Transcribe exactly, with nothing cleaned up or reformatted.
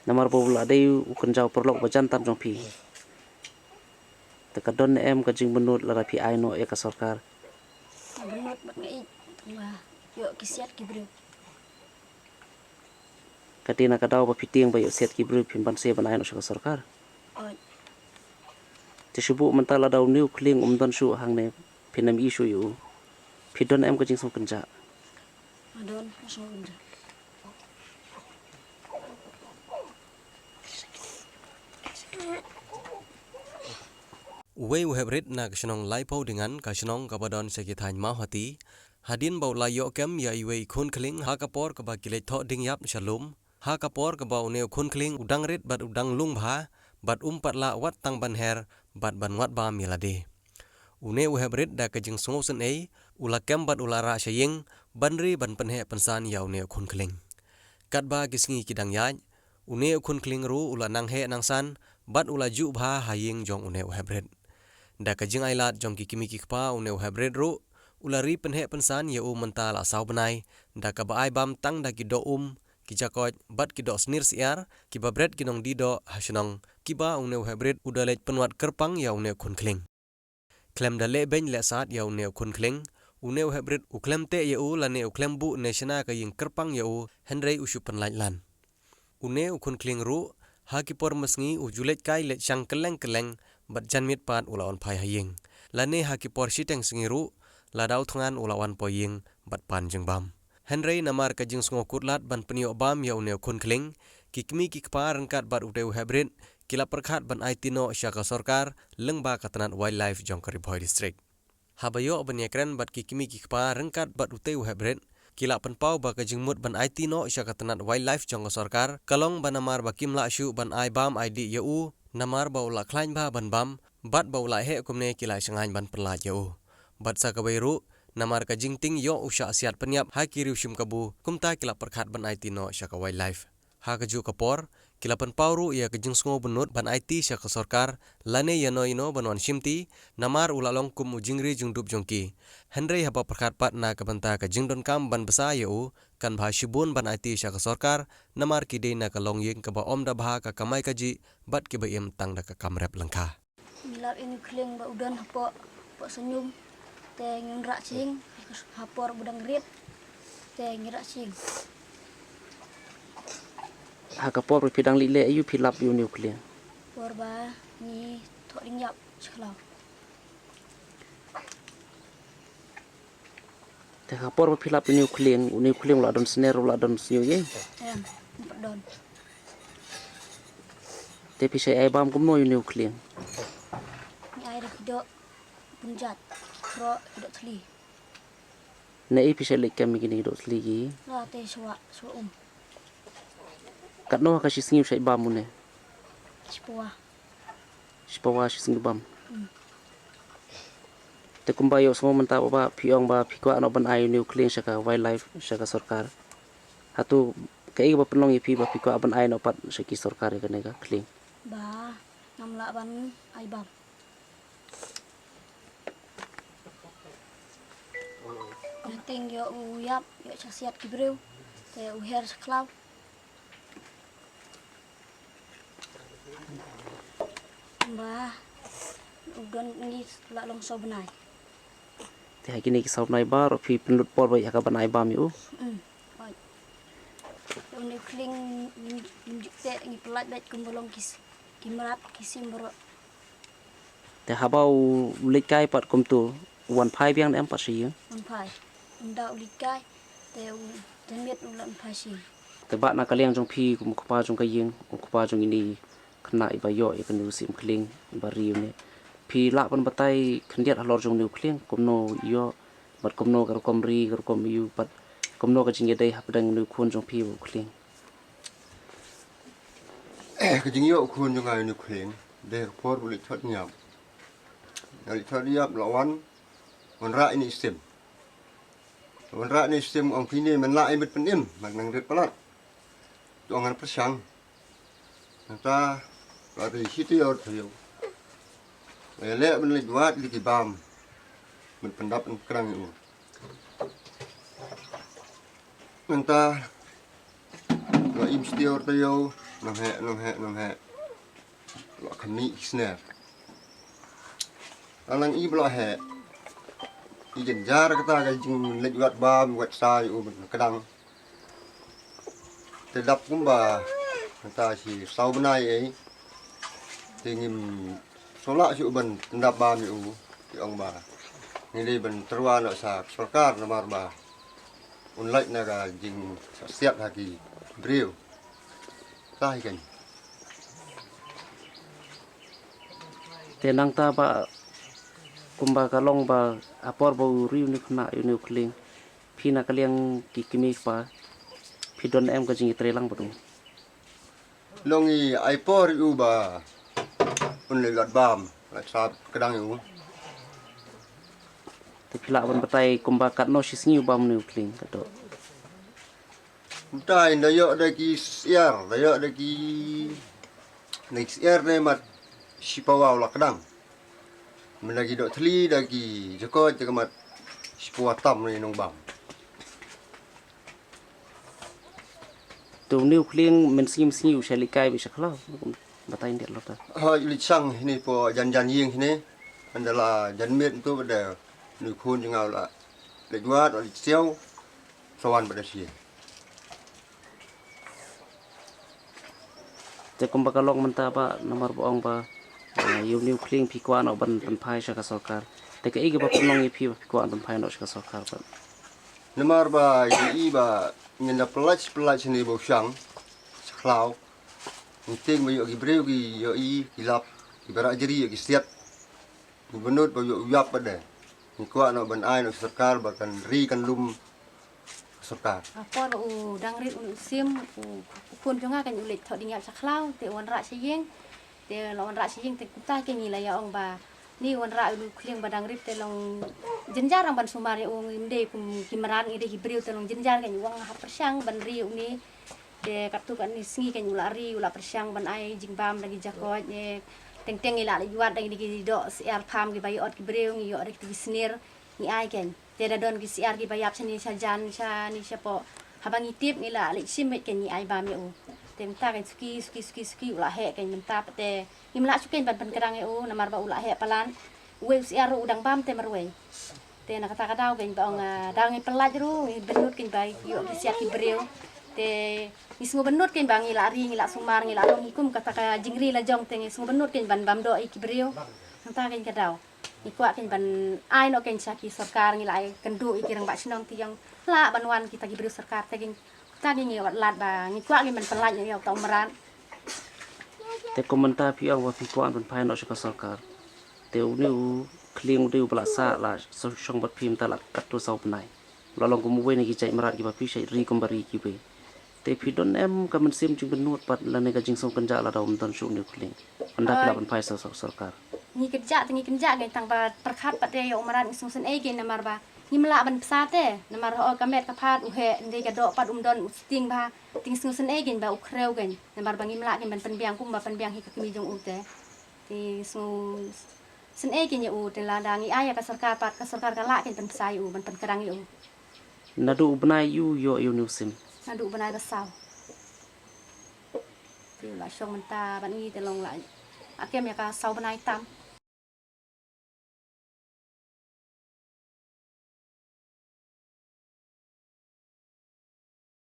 Namar ba u la dei u kynja u paralok ba jan tam jong phi. Te ka don ne em ka jingbynnud lada phi ai noh ïa ka sorkar? Ka bynnud bad nga ïeit tang ba ïoh ki siat ki briew. Ka dei na ka daw ba phi tieng ba ïoh siat ki briew phim banse ban ai noh sha ka sorkar. Oi. Te shu buh mynta lada une u khlieng um don shuh hangne phin ym ïohi shuh ïa u. Phi don em ka jingsngewkynja? Nga don, nga sngewkynja. Uwei u heprit na ka shnong Laiphew Dingan, ka shnong kaba don sha ki thaiñ Mawhati, hadien ba u la ïoh kem ïa iwei i khun khlieng ha ka por kaba ki leit thoh dieng ïap sha lum, ha ka por kaba une u khun khlieng u dang rit bad u dang lung bha, bad um pat lah wat tang ban her bad ban wad bam ïa lade. Une u heprit da ka jingsngewsynei u la kem bad u la rah sha ïing ban ri ban pynheh pynsan ïa une u khun khlieng. Katba ki sngi ki dang ïaid, une u khun khlieng ruh u la nang heh nang san bad u la juh bha ha ïing jong une u heprit. Da ka jingailad jong ki kmie ki kpa, une u heprit ruh u la ri pynheh pynsan ïa u mynta la saw bnai, da kaba ai bam tang da ki doh um, ki jakoit bad ki doh snir syiar kiba bret ki nongdie doh ha shnong, kiba une u heprit u da leit pynwad kyrpang ïa une u khun khlieng. Khlem da leh beiñ leh sad ïa une u khun khlieng, une u heprit u khlem teh ïa u lane u khlem buh ne shna ka ïing kyrpang ïa u, hynrei u shu pynlait lan. Une u khun khlieng ruh ha ki por masngi u ju leit kai leit shang kylleng kylleng bad janmiet pat u la wan phai ha ïing. Lane ha ki por shiteng sngi ruh lada u thngan u la wan poi ïing bad pan jingbam. Hynrei namar ka jingsngew kut lad ban pynïoh bam ïa une u khun khlieng, ki kmie ki kpa ryngkat bad utei u heprit ki la pyrkhat ban aiti noh sha ka sorkar lyngba ka tnat Wildlife jong ka Ri Bhoi District. Haba ïoh ban ïakren bad ki kmie ki kpa ryngkat bad utei u heprit, ki la pynpaw ba ka jingmut ban aiti noh sha ka tnat Wildlife jong ka sorkar ka long ba namar ba kim lah shuh ban ai bam ai dih ïa u, namar ba u la khlaiñ bha ban bam bad ba u la heh kumne ki la shngaiñ ban pynlait ïa u. Bad sa kawei ruh, namar ka jingtieng ïoh u shah siat pynïap ha ki riew shim kabu, kumta ki la pyrkhat ban aiti noh sha ka Wildlife. Ha kajuh ka por, ki la pynpaw ruh ïa ka jingsngew bynnud ban aiti sha ka sorkar lane ïano ïano ban wan shimti, namar u la long kum u jingri jingdup jong ki. Hynrei haba pyrkhat pat na ka bynta ka jingdonkam ban bsa ïa u, kan bha shibun ban aiti sha ka sorkar, namar ki dei na ka longïing kaba ym da bha ka kamai kajih bad kiba im tang da ka kam rep lyngkha. Ngi lap ïa une u khlieng ba u don hapoh, hapoh shñium. Te ngin rah sha ïing ha por ba u dang rit. Te ngi rah sha ïing. Ha ka por ba phi dang leit leh aïu phi lap ïa une u khlieng? Por ba ngi thoh dieng ïap sha khlaw. Te ha por ba phi lap ïa une u khlieng, une u khlieng u la don sner, u la don shñiuh ïa? Em, ym pat don. Te phi shait ai bam kumno ïa une u khlieng? Ngi ai da ki doh pynjat, ki khroh, ki doh thli. Naei phi shait leit kem ïa kine ki doh thli ki? La te shuwa, shuwa um. Katno ha ka shi sngi u shait bam une? Shipawa. Shipawa shi sngi bam. Hmm. Te kumba ïohsngew mynta ba phi ong ba phi kwah noh ban ai une u khlieng sha ka Wildlife, sha ka sorkar. Hato kaei kaba pynlong ïa phi ba phi kwah ban ai noh pat sha ki sorkar ïa kane ka khlieng? Ba ngam lah ban ai bam. Nga tieng ïoh u ïap, ïoh shah siat ki briew, te u her sha khlaw. Ba u don ngi la long saw bnai. Te ha kine ki saw bnai baroh phi pynlut por beit ha ka ban ai bam ïa u? Hmm. Oi. Te une u khlieng ngim, ngim ju teh, ngi pynlait beit kumba long ki s-, ki mrad ki sim baroh. Te haba u leit kai pat kumto, u wan phai biang ne em pat sha ïing? Wan phai. Ynda u leit kai, te u janmiet u la wan phai sha ïing. Te ba na ka liang jong phi kum u kpa jong ka ïing, u kpa jong ine i khynnah iba ïoh ïa kane u syiem khlieng iba ri une, phi lah ban batai khyndiat halor jong une u khlieng, kumno u ïoh, bad kumno ka rukom ri, ka rukom ïoh, bad kumno ka jingïadei hapdeng une u khun jong phi bad u khlieng? Ka jingïoh u khun jong nga ïa une u khlieng, dei ha ka por ba u leit thoh dieng ïap. Nga leit thoh dieng ïap la wan, wan rah ine i stem. Wan rah ine i stem, ong phi ne men lah ai met pynim, men nang rit palat. Te ong ngan pyrshang. Nangta la ri shi taïew ar taïew. Nga ïaleh ban leit wad ïa ki bam. Ban pyndap ban pynkrang ïa u. Nangta la im shi taïew ar taïew, Nang heh, nang heh, nang heh. Lah kham mih ki sner. Nang i ba lah heh. I jynjar kata ka jingleit wad bam wad sa ïa u ban kdang. Te dap kumba kata shi saw bnai ei. Te ngim shu lah shuh ban pyndap bam ïa u. Te ong ba ngi dei ban tyrwa noh sha sorkar namar ba un lait na ka jingsiat ha ki briew. Sa hi kan. Te nangta ba kumba ka long ba ha por ba u riew ni khna ïa u ni u khlieng. Phi na ka liang ki kmie kpa phi don em ka jingïatreilang bad u? Long i ai por ïa u ba un leit wad bam, leit sah kdang ïa u. Te phi lah ban batai kumba katno shi sngi u bam u ni u khlieng katto? Mynta da ïoh da ki syiar, da ïoh da ki, da ki syiar ne mat shi pawa u la kdang. Mynta ki doh thli da ki jakot da ka mat shi pawa tam ne nong bam. Te u ni u khlieng mynsngi mynsngi u shah leit kai bad shah khlaw? Batai ndeh lota. Hoi, u leit shang hine po jan jan ïing hine. Ynda la jan miet ntu ba da u ni u khun jong nga u la leit wad, u la leit siaw. Sa wan ba da shi. Te kumba ka long mynta ba namar ba ong ba, eh, ïa u ni u khlieng phi kwah noh ban pynphai sha ka sorkar. Te kaei kaba pynlong ïa phi ba phi kwah ban pynphai noh sha ka sorkar ba? Namar ba ïa i ba ngin da pynlait pynlait shane ba u shang sha khlaw. Ngi tieng ba ïoh ki briew ki ïoh i ki lap, ki ba rah jri ïoh ki siat. Ngi bynnud ba ïoh u ïap ba de. Ngi kwah noh ban ai noh sorkar ba kan ri kan lum sorkar. Ha por u dang rit u sim u, u khun jong nga kan u leit thoh ding ïap sha khlaw te u wanrah sha ïing. Te la wanrah sha ïing te kumta ke ngi la ïa ong ba ni wanrah u khlieng ba dang rit te long jynjar ban sumar ïa u, ngim dei kum ki mrad ngi dei ki briew te long jynjar kan u ong ha pyrshang ban ri u ni. Te katto katne sngi kan u la ri u la pyrshang ban ai jingbam da ki jakot ne teng teng ngi la leit wad da ki doh syiar pham ki ba ïoh ki briew ngi ïoh da ki sner ngi ai kan. Te da don ki syiar ki ba ïap shane sha jan shane shapoh. Haba ngi tip ngi la leit shim beit kan ngi ai bam ïa u. Te mynta kan suki suki suki suki u la heh kan mynta te ngim lah shuh kan ban pynkhrang ïa u namar ba u la heh palat. Uwei u syiar ruh u dang bam te marwei. Te na kata ka daw kan ba ong, ah, da ngi pynlait ruh ngi bynnud kan ba ïoh ki siat ki briew. Te ngi sngew bynnud kan ba ngi la ri ngi la sumar ngi la long ngi kum kata ka jingri la jong te ngi sngew bynnud kan ban bam doh ïa ki briew. Nangta kan ka daw. Ngi kwah kan ban ai noh kan sha ki sorkar ngi la ai kynduh ïa ki rangbah shnong te ïoh lah ban wan kita ki briew sorkar te kan ta ngi ngi wat lad ba ngi kwah kan ban pynlait ïa uta u mrad. Te kum mynta phi ong ba phi kwah ban phai noh sha ka sorkar. Te u ni u khlieng u dei u ba la sah la shong bad phi mynta la katto saw bnai. La long kum uwei na ki jait mrad ki ba phi shait ri kum ba ri kiwei. Te phi don em ka mynsiem jingbynnud pat lane ka jingsngewkynjah lada um don shuh u ni u khlieng? Ynda phi lah ban phai sha sor-, sorkar. Ngi kynjah te ngi kynjah ngi tang ba pyrkhat pat te ïa u mrad ngi sngewsynei ngi namar ba ngim lah ban bsa te namar ho ka met ka phad u heh ndei ka doh pat um don u sting ba te ngi sngewsynei ngi ba u khrew ngi namar ba ngim lah ngi ban pynbiang kum ba pynbiang hi ka kmie jong u te. Te sngew sngewsynei ngi ïa u te lada ngi ai ïa ka sorkar pat ka sorkar ka lah kan pynbsa ïa u ban pynkhrang ïa u. Naduh u bnai ïu ïoh ïa u ni u sim? Naduh u bnai ba saw. Te la shong mynta bad ngi te long la. Akem ïa ka saw bnai tam.